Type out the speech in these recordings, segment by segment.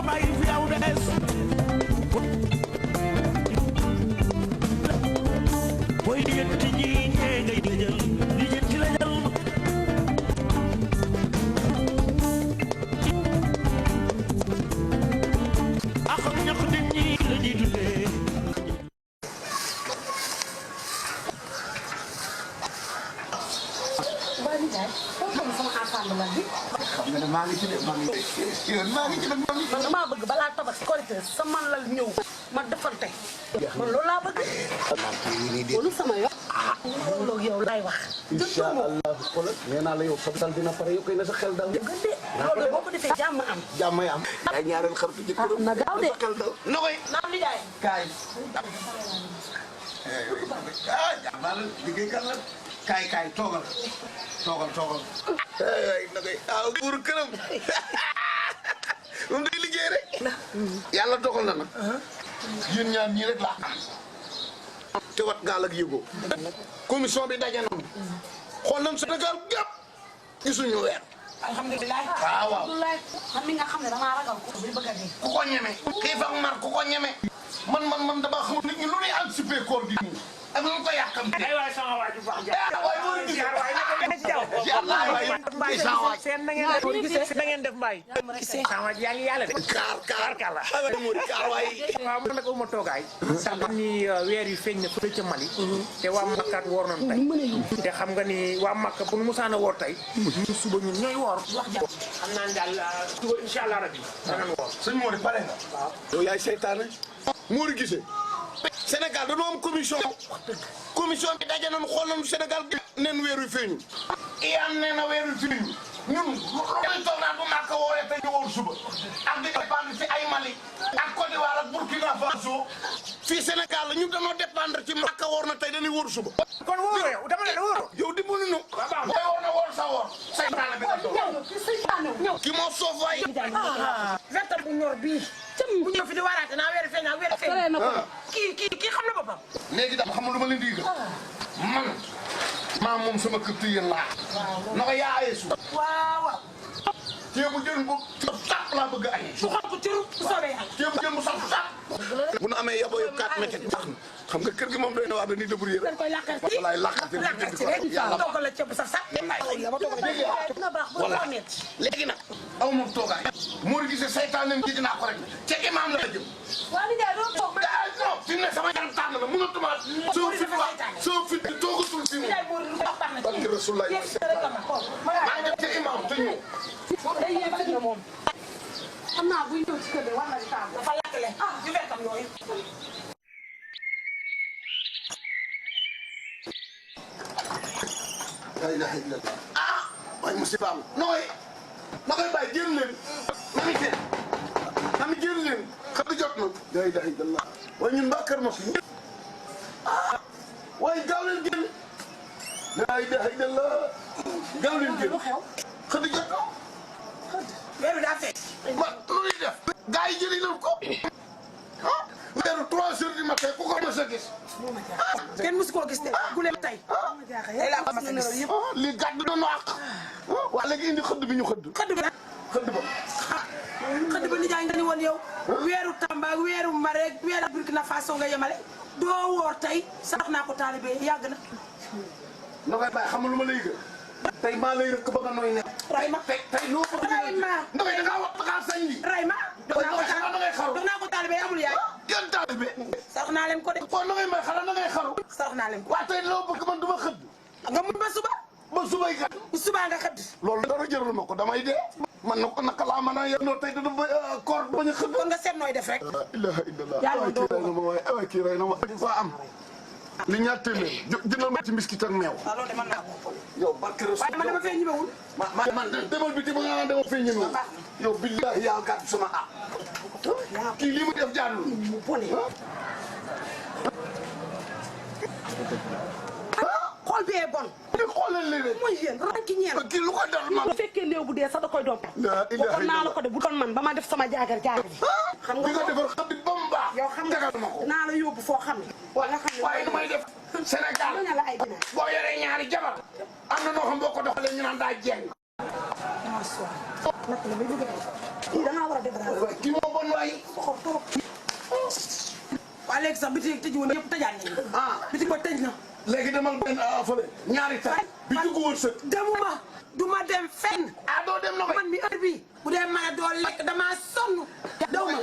bàyyi fi aw des booy lijjanti ñi ñee ngay lëjal lijjanti lëjal ak ñaq nit ñi la ñuy dundee xam nga ne maa ngi ci de maa ngi ci de man damaa bëgg balaa tabaski korité sa man la ñëw ma defante man loolu laa bëgg loolu sama yoon loolu yow laay wax incha allah xoolal nee naa la yow sa dal dina pare yow koy na sa xel dal loolu boo ko defee jàmm am jàmm am ay ñaareel xaritu jëkkëram na gaaw de sa xel dal na koy naam li jaay kaay jàmbaar la liggéeykat la kaay toogal ay na koy buur këram moom day liggéey rek yàlla dogal na nag yéen ñaar ñii rek laa am te wat gaal ak yëgoo commission bi daje na xool nañ Sénégal gépp gisuñu weer alhamdulilah waaw man mi nga xam ne damaa ragal ko bi bëgg a dee ku ko ñeme xiif ak mar ku ko ñeme man dama xamul nit ñi lu ñuy anticiper koor gi nii ak lu ko yàqam ay waay sama waa ju baax seen na ngeen def mbaay sama yaa ngi yàlla de kaar kala kaar waay waaw man nag uma toogaay sax xam ni weer yi feeñ na fële ca Mali te waa Makkaat woor nañ tey te xam nga ni waa Makka bu nu musaana woor tey ñun suba ñun ñooy woor xam naa ne daal suba incha allah rabbi danañ woor sëñ Mori pare nga waaw yow yaay seytaane Mori gisee Sénégal dañoo am commission bi daje nañu xool nañu Sénégal neen weer wi feeñu iyaan nee na weer wi feeñu ñun loolu toog naa bu Makka wooree te ñu woor suba ak di dépendre ci ay Mali ak Côte d'Ivoire ak Burkina Faso fii Sénégal la ñun dañoo dépendre ci Makka woor na tey dañuy woor suba kon wóoroo yow dama ne la wóoroo yow di mënu nu booy woor na woor sa woor seytaane bi nga doon ki moo soof waay verte bu ñor bii bu ñëw fi di waraate naa weer feeñ ak weer feeñ kii xam na boppam léegi daal xam nga lu ma leen di digal man maa moom sama kër te yéen laa na ko yaa aye suuf waaw ceebu jën bu sap laa bëgg a aye su xam ko cëru bu soobee yàlla ceebu jën bu sap bu nu amee yabo yëpp 4 mètres baax na xam nga kër gi moom doy na wax dañuy débrouiller dañ koy lakkal ci walaay lakkal ci rek toggal la ceeb bu saf sax na baax bu ko metti léegi nag aw moom toogaay Mor gisee saytaane ji dinaa ko rek ca imaam la jëm waa ni jaay doo toog non fi mu ne sama yaram tàng na mënatuma soo fit toogatul fi mu barke Rasulullah maa ngi dem ca imaam te ñëw day yéeg na moom xam naa buy ñëw ci kër gi war na di taam dafa lakkale di wetam yooyu la ilaha illallah waaye musiba am nooy ma koy bàyyi jël leen mami jël leen xam jot na la ilaha illallah waaye ñun mbaa kër ma fi waaye gaaw leen génn la ilaha illallah gaaw leen génn xam jot na weeru daa fekk ma lu ñuy def gaa yi jëli nañ ko weeru 3 heures du matin ku ko mos a gis kenn musu koo gis de gule tey tey laa ko mas a gis lii gàdd nañu àq waa léegi indi xëdd bi ñu xëdd xëdd ba nijaay nga ni woon yow weeru Tamba weeru Mare weeru Burkina Faso nga yemale doo woor tey sax naa ko taalibe yàgg na koy bàyyi xam nga lu ma lay gën tey maa lay rëkk ba nga nooy ne Rayma tey loo ko Rayma ndox da ngaa wax da ngaa sañ li Rayma dox naa ko taalibe amul yaay yan taalibe sax naa leen ko de kon na ngay may xala na ngay xaru sax naa leen ko waa tey loo bëgg man du ma xëdd nga mun ba suba subay kat suba nga xëdd loolu dara jërul ma ko damay dee man na ko naka laa mën a yendoo tey da koor bañ a xëdd kon nga seet nooy def rek ilaha illallah waaye kii rey na ma fa am li ñaar téeméer jëndal ma ci mbiskit ak meew waaw loolu de mën naa ko yow barke Rasul waaye man dama fee ñëwul man demal bi ti ba nga naan dama fee ñëwul yow billahi yaa gàtt sama kii lii mu def jaanul mu bone xool bee bon di xoolal lii rek mooy yéen ranki ñeen kii lu ko dal ma bu fekkee néew bu dee sax da koy doon waxoon naa la ko de bu doon man ba ma def sama jaagar ji xam di nga defar xëdd ba mu baax yow xam nga ma ko naa la yóbbu foo xam ne nga xam ne waaye damay def Sénégal nga la ay ginaar boo yoree ñaari jabar am na noo xam boo ko doxalee ñu naan daa jeng naka la may bëgg kii da ngaa war a débarrasser kii moo sax bitig yi tëj woon yëpp tëjaat nañu. bitig ba tëj na. léegi demal benn fële ñaari taal. bi dugg woon sët. demuma du ma dem fenn. doo dem na koy. man mi heure bii bu dee mën a doo lekk damaa sonn. daw ma.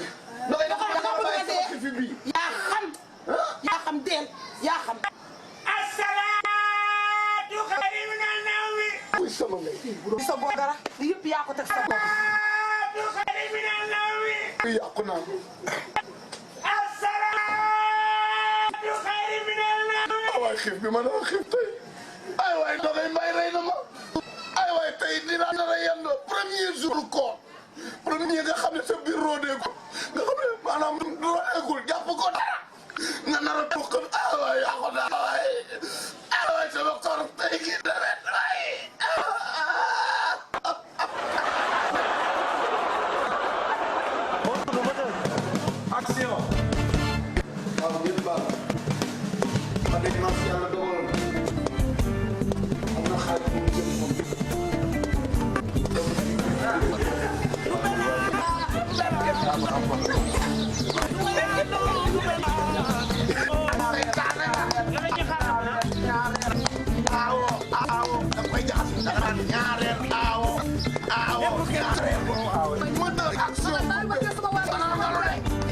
yaa xam deel yaa xam. asalaatu xayrun minan nawmi. muy sama mbéy. sa boo dara li yëpp yaa ko teg sa bopp. asalaatu xayrun minan nawmi. yàqu naa. asalaatu xayrun minan nawmi. waay xiif bi ma dama xiif tey. ay waay dogay mbay rey na ma. ay waay tey dinaa dara yendoo premier jour koor. premier nga xam ne sa biir roodeekul nga xam ne maanaam roodeekul jàpp ko dara nga nar a toog ah waay yàqu naa waay ah waay sama koor tey gi deret waay. Action. waaw ngeen baal ma dégg naa si yàlla dogaloon am na xaalis bu mu jëm moom.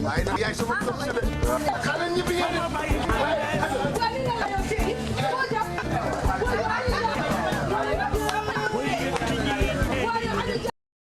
waaye nag yaay sama kër si de xale ñibbi ngeen